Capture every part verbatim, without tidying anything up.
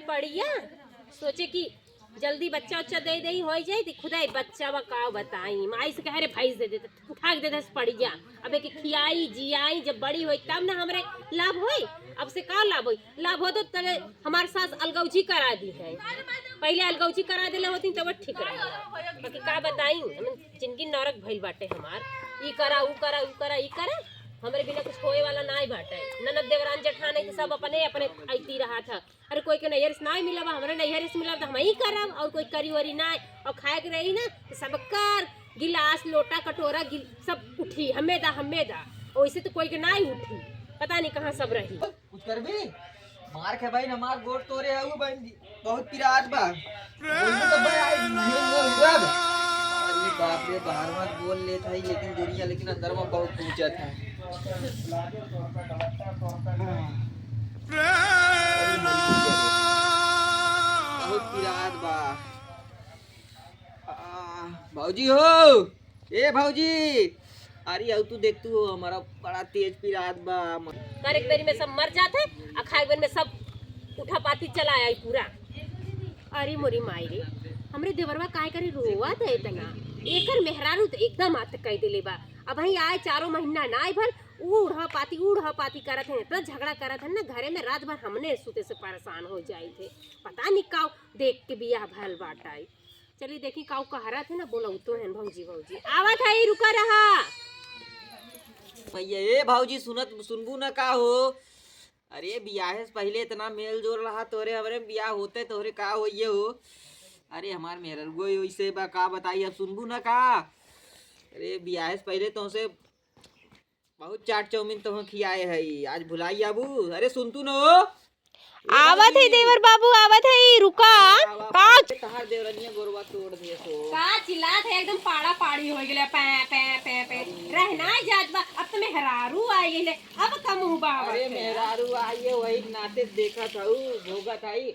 पड़िया, सोचे कि जल्दी बच्चा उच्चा दे दे, हो जाए, तो खुदा बच्चा बा, का बताई, माई से कहे, "रे भैंस दे देते, उठा के दे दे पड़िया।" अब एक खियाई, जियाई, जब बड़ी होई, तब ना हमरे लाभ होई। अब से का लाभ होई? लाभ होत तो तले हमार सास अलगौजी करा दी है। पहले अलगौजी करा देले होती, तब ठीक रहा। बाकी का बताई, हम जिंदगी नरक भइल बाटे हमार। ई करा, ऊ करा, ऊ करा, ई करा, हमरे बिना कुछ होए वाला नाई बाटे। ननद, देवरान, जेठान है, सब अपने, अपने अइती रहा था। अरे, कोई के नैहर से नाई मिला बा, हमरे नैहर से मिला बा, तो हम ही करब, और कोई करी वरी नाई। और खाए के रही ना, तो सबकर गिलास, लोटा, कटोरा, गिल-, सब उठी, "हमें दा, हमें दा।" वैसे तो कोई के नाई उठी, पता नहीं कहाँ सब रही। कुछ करबी? मार के भाई ना मार, गोड़ तोरे है वो बहन जी। बहुत पिरात बा। बोल दे तो भाई, आई, ये, ये, ये, ये। अरे बाप रे, बाहर मत बोल लेत है, लेकिन दुनिया, लेकिन अंदर में बहुत पूछत है। बहुत पिरात बा। आ, भौजी हो, ए भौजी, अरे, अउ तू देख, तू हो, हमारा बड़ा तेज पिरात बा। करे के बेरी में सब मर जात है, आ खाए के बेरी में सब उठा पाती चला आई पूरा। अरे मोरी माई रे, हमरे देवरवा काहे करे रोवत है इतना? एकर मेहरारू तो एकदम आत कह देले बा। अबहीं आए चारों महीना ना आए भर, उढ़ा पाती, उढ़ा पाती करत है, इतना झगड़ा करत है ना घरे में, रात भर हमने सुते से परेशान हो जाई थे। पता नहीं का देख के बियाह भल बाटाई। चली देखी काऊ कहरत है ना, बोलौतो है भौजी, भौजी। आवत है, रुका रहा। भैया, ए भौजी, सुनत, सुनबू ना का हो? अरे, बियाहे से पहिले इतना मेल जोल रहा तोरे हमरे, बियाह होते तोरे का होइए हो? अरे, हमार मेहररुआ ही वैसे बा, का बताई, अब सुनबू ना का? अरे, बियाहे से पहिले तोहसे बहुत चाट चाउमीन तोह खियाए हई, आज भुलाई आबू? अरे सुन तू न हो। ए आवत है भौजी। देवर बाबू, आवत है, रुका। आवा, का? आवा, तहार देवरनिया गोरवा तोड़ दे सो। का चिल्लात है, एकदम पाड़ा पाड़ी हो गेले, पै, पै, पै, पै। अरे। रहना जात बा, अब तो मेहरारू आ गेले, अब का मुँह बहावत अरे है? मेहरारू आई है, वही नाते देखत हऊ, भोगत हई।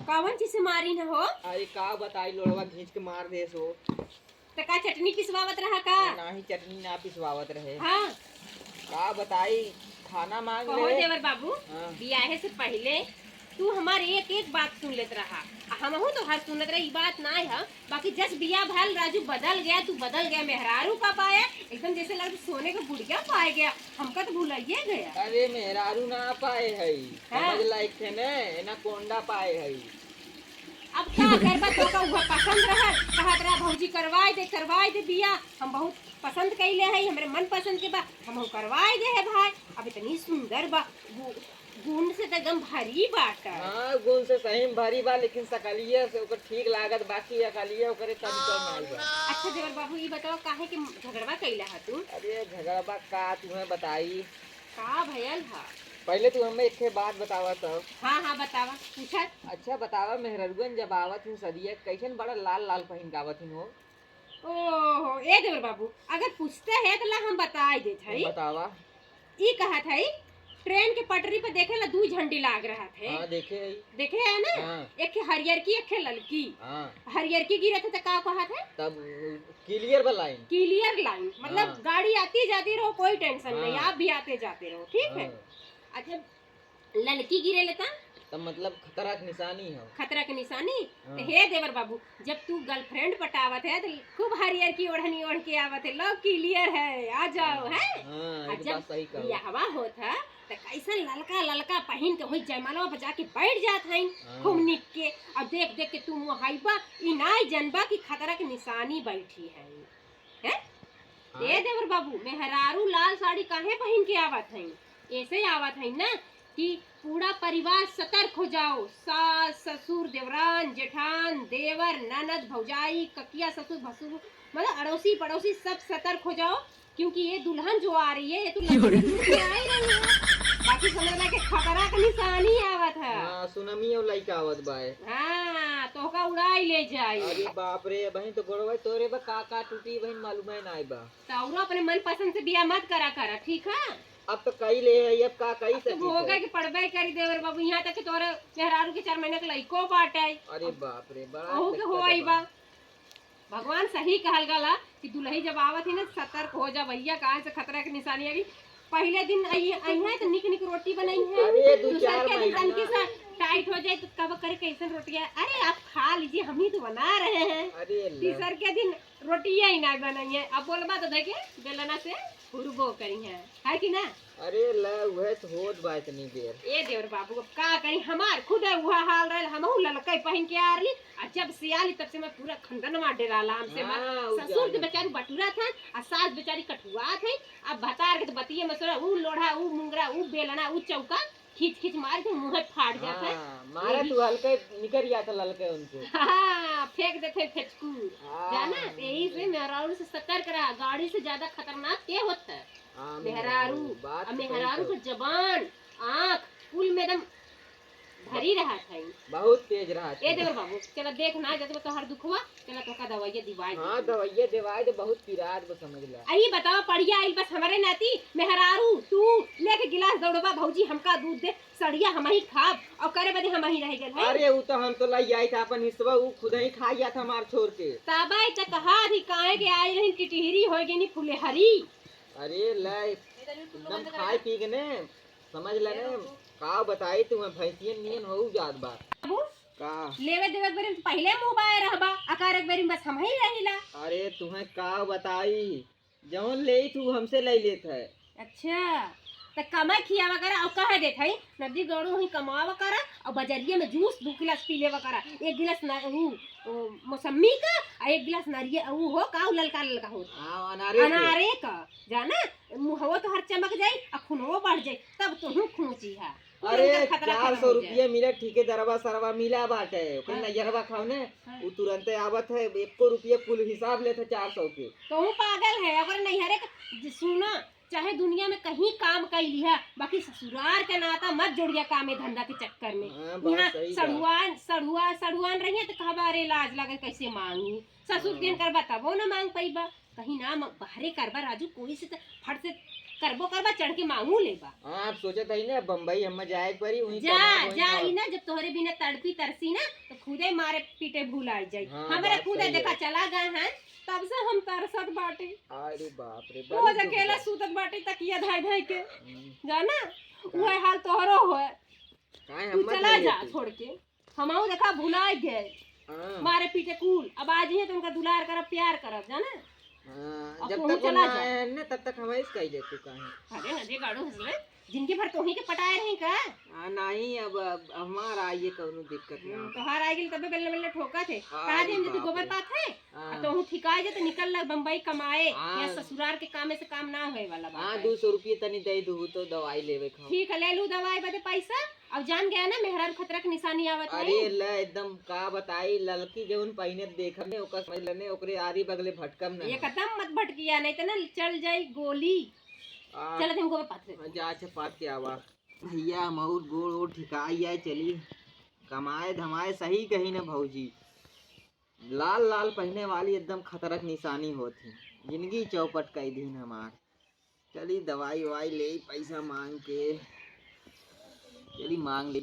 कवन चीज से मारी न हो? अरे का बताई, लोड़वा घींच के मार दे सो। त का चटनी पिसवावत रहा का? नाही, चटनी ना पिसवावत रहे। हाँ। का बताई, खाना मांग कहो ले। देवर बाबू, हाँ। बियाहे से पहिले तू हमार एक एक बात सुन लेत रहा, आ हमहू तोहार सुनत रहे, ई बात नाय ह। बाकी जस बियाह भल राजू बदल गया, तू बदल गया, मेहरारू का पाया, एकदम जैसे लगता सोने का गुड़िया पाए गया, हमका तो भुलाइए गया। अरे मेहरारू ना पाए हई, हाँ। समझ ला, एक ठे ने एनाकोंडा पाए हई। अब का करबा, तोका उहे पसंद रहा, कहत रहा भौजी करवाए दे, करवाए दे बियाह, हम बहुत पसंद कइले हई, हमरे मन पसंद के बा, हमहू करवाए दे है भाई। अब इतनी सुंदर बा, गु-, गुण से तो एकदम भरी बाटा। हाँ, गुण से सही में भरी बा, लेकिन सकलिया से ओकर ठीक लागत, बाकी अकलिया ओकरे तनिको नाई बा। अच्छा देवर बाबू, ई बतावा काहे के झगड़वा कइला हा तू? अरे झगड़वा का तुम्हें बताई? का भयल हा? पहिले तू हमें एक ठे बात बतावा तब। हाँ, हाँ, बतावा, पूछा। अच्छा बतावा, मेहररुअन जब आवत हिन सदिया, कैसन बड़ा लाल लाल पहिन के आवत हिन हो? ओहो, ए देवर बाबू, अगर पूछते है तो ला हम बताई देत हई। बतावा। ई कहत हई, ट्रेन के पटरी पे देखे ला दू झंडी लाग रहत है। हाँ, देखे हई। देखे है ना? हाँ। एक ठे हरियर की, एक ठे ललकी। हाँ। हरियर की गिरत है तो का कहत है? तब clear बा line। Clear line, मतलब हाँ। गाड़ी आती जाती रहो, कोई tension नहीं, हाँ। आप भी आते जाते रहो, ठीक है? हाँ। अच्छा, ललकी गिरे लेता? तब मतलब खतरा के निशानी हो। खतरा के निशानी? हाँ। तो हे देवर बाबू, जब तू girlfriend पटावत है तो खूब हरियर की ओढ़नी ओढ़ के आवत है, लो clear है, आ जाओ, हाँ। हैं? हाँ, आ ये तो जब बात सही कहो। बियाहवा होत है तो कैसन ललका ललका पहिन के वही जयमालवा पर जाके बैठ जात हईन, हाँ। खूब निक के, और देख देख के तू मोहाइबा, ई नाई जनबा कि खतरा के निशानी बैठी है, हैं? हाँ। ए देवर बाबू, मेहरारू लाल साड़ी काहे पहिन के आवत हईन? ऐसे आवत हईन ना कि पूरा परिवार सतर्क हो जाओ, सास, ससुर, देवरान, जेठान, देवर, ननद, भौजाई, ककिया, ससुर, भसुर, मतलब अड़ोसी पड़ोसी सब सतर्क हो जाओ, क्योंकि ये दुल्हन जो आ रही है, ये तो लड़की के रूप में आ ही रही है। बाकी समझ ला कि खतरा के निशानी आवत है। हाँ, सुनामी और लइका आवत बा। हाँ, तोहका उड़ाई ले जाई। अरे बाप रे, बहिन तो गोड़वा तोरे बा, का का टूटी बहिन मालूम है ना बा। तो औरो अपने मन पसंद से बियाह मत करा करा, ठीक है? अब तो कई ले है, अब का कई अब तो सकी भोगे है? के पड़बे करी देवर बाबू, यहाँ तक कि तोरे मेहरारू के चार महीने के लइको बाटे। अरे अब बाप रे, बड़ा ओहू के दिक्कत होई बा। बा। भगवान सही कहल गला कि दुल्हई जब आवत ही ना, सतर्क हो जा भैया, काहे से खतरा के निशानी अभी पहले दिन आई, आई है तो निक निक रोटी बनाई है, अरे, दू दूसर चार के दिन महीना। तनकी सा टाइट हो जाए तो कब करे कैसन रोटियां? अरे आप खा लीजिए, हम ही तो बना रहे हैं। अरे अल्लाह। तीसर के दिन रोटियां ही ना बनाई है, अब बोलबा तो देखे बेलना से हुरबो करी है, है कि ना? अरे ला, उहे तो होत बा इतनी देर। ए देवर बाबू, अब का करी, हमार खुद है उहा हाल रहल, हमहू ललकई पहिन के आ रहली, आ जब से आली तब से मैं पूरा खंदनवा डेराला हमसे। हाँ, उ ससुर के जाने। बेचारी बटुरा था, आ सास बेचारी कठुआ थे। अब भतार के तो बतिये मसोरा, ऊ लोढ़ा, ऊ मुंगरा, ऊ बेलना, ऊ चौका, खींच खींच मार के मुंह फाट जात है। हाँ, मारा यही तू हल्के निकर जात ललके उनके। हाँ, फेंक देते फेचकू। हाँ। जाना, यही से मेहरारू से सतर्क रहा, गाड़ी से ज्यादा खतरनाक के होत है? हाँ, मेहरारू। मेहरारू, बात अब तो सही मेहरारू कहो। के जबान, आँख, कुल में एकदम भरी रहत है। बहुत तेज रहत ए है। देवर बाबू, चला देख ना, जब तो हर दुखवा, चला तोका दवाइया दिवाई हाँ, दे। दवाइया दिवाई दे, बहुत पिरात बा, समझ ला। अही बतावा, पढ़िया आइल बस हमरे नाती, मेहरारू, तू लेके गिलास दौड़बा, "भौजी, हमका दूध दे, सड़िया हम ही खाब," और करे बदे हम ही रह गए हैं। अरे, उ तो हम तो लाई आई था अपन हिस्सा, उ खुद ही खा गया था मार छोड़ के। तबाई त कहा थी, काहे के आई रही, टिटहरी हो गई नी फुलेहरी। अरे, ला, एकदम खाए पी के ने, समझ ले ने, का बताई तुम्हें, भैंसियन नियन हो जात बा। बाबू, का? लेवे देवे के बेरी में तो पहिले मुँह बाए रहबा, अकार एक बेरी में बस हम ही रहिला। अरे, तुम्हें का बताई, जौन लेई तू हमसे ले लेत है। अच्छा, त कमाई खियावा करा, और कह देत है, नदी गौड़ू ही कमावा करा, और बजरिया में जूस दो गिलास पी लेवा करा, एक गिलास ना, ऊ, ओ, मौसम्मी का, और एक गिलास नारियल, ऊ हो का, ऊ ललका ललका होत। हाँ, अनारे के। अनारे का, जाना, मुहवो तोहर चमक जाई, आ खूनवो बढ़ जाई, तब तोहू खूंची है। अरे, तुरंत खतरा चार सौ खत्म हो जाए। रुपया मिले, ठेकेदारवा सरवा मिला बाटे, ओकर हाँ। नैहरवा खाओ ने, हाँ। उ तुरंते आवत है, एको रुपया कुल हिसाब लेत है चार सौ के। तोहू पागल है, अगर नैहरे के, ज-, सुना, चाहे दुनिया में कहीं काम कई लिहा, बाकी ससुरार के नाता मत जोड़िया कामे धंधा के चक्कर में। हाँ, बात यहाँ सही बा। सढ़ुआन, सढ़ुआ, सढ़ुआन रहिए तो कहबा, "अरे, लाज लगे, कैसे मांगी?" ससुर हाँ। दिन करबा, तबो न मांग पइबा। कहीं ना म-, बाहरे करबा राजू, कोई से त फट से करबो करबा, चढ़ के मांगू लेबा। हाँ, आप सोचत हई ना, बम्बई हमें जाए के पड़ी, वहीं जा, कमाब, वहीं जा, खाब। ई ना, जब तोहरे बिना तड़पी तरसी ना, तो खुदे मारे पीटे भुलाई जाई। हाँ, हमरे बात खुदे सही देखा है। चला गए हैं, तब से हम तरसत बाटी। अरे बाप रे, रोज बड़ी दुख अकेला बा। सूतत बाटी तकिया धाई धाई के। हम्म। जाना, का? उहे हाल तोहरो होए। काहे तू हम्मत चला नहीं जा होती? छोड़ के। हमहू देखा भुलाइ गए। हाँ। मारे पीटे कुल। अब आज ही तो उनका दुलार करब, प्यार करब, जाना? हाँ, अब जब तू तक वो चला ना जा। आए हैं ना, तब तक हम ऐसे कह देते काहे। अरे ना जे गाड़ू हंस रहे, जिंदगी भर तोही के पटाए रही का? हाँ, नहीं, अब, अब हमार आइए कौनो दिक्कत ना हम्म, हो। तोहार आइ गेल तबे बल्ले बल्ले ठोका थे। हाँ, कहा दे, अरे हम जब बाप गोबर रे। पात है, हाँ। अब तोहू ठिकाए जे तो निकल लग बम्बई कमाए, हाँ। या ससुरार के कामे से काम ना होए वाला बात हाँ, है। दो सौ रुपये तनी दे दू तो दवाई लेवे खाओ। ठीक है, ले लू दवाई बदे पैसा। अब जान गया ना, मेहरारू खतरा के निशानी आवत है। अरे ले, एकदम का बताई, ललकी जौन पहिने देखब ने, ओकर समझ लेने, ओकरे आरी बगले भटकम ना। एकदम मत भटकिया, नहीं तो ना चल जाई गोली। आ, चलत हम गोबर पात ले। जा, अच्छा, पात के आवा। भैया, हम और गोड़ ओड़ ठिकाई आए, चली कमाए धमाए, सही कही ना भौजी। लाल लाल पहिने वाली एकदम खतरा के निशानी होत ही। जिंदगी चौपट कई दिन हमार। चली दवाई ववाई ले, पैसा मांग के। चली मांग ले।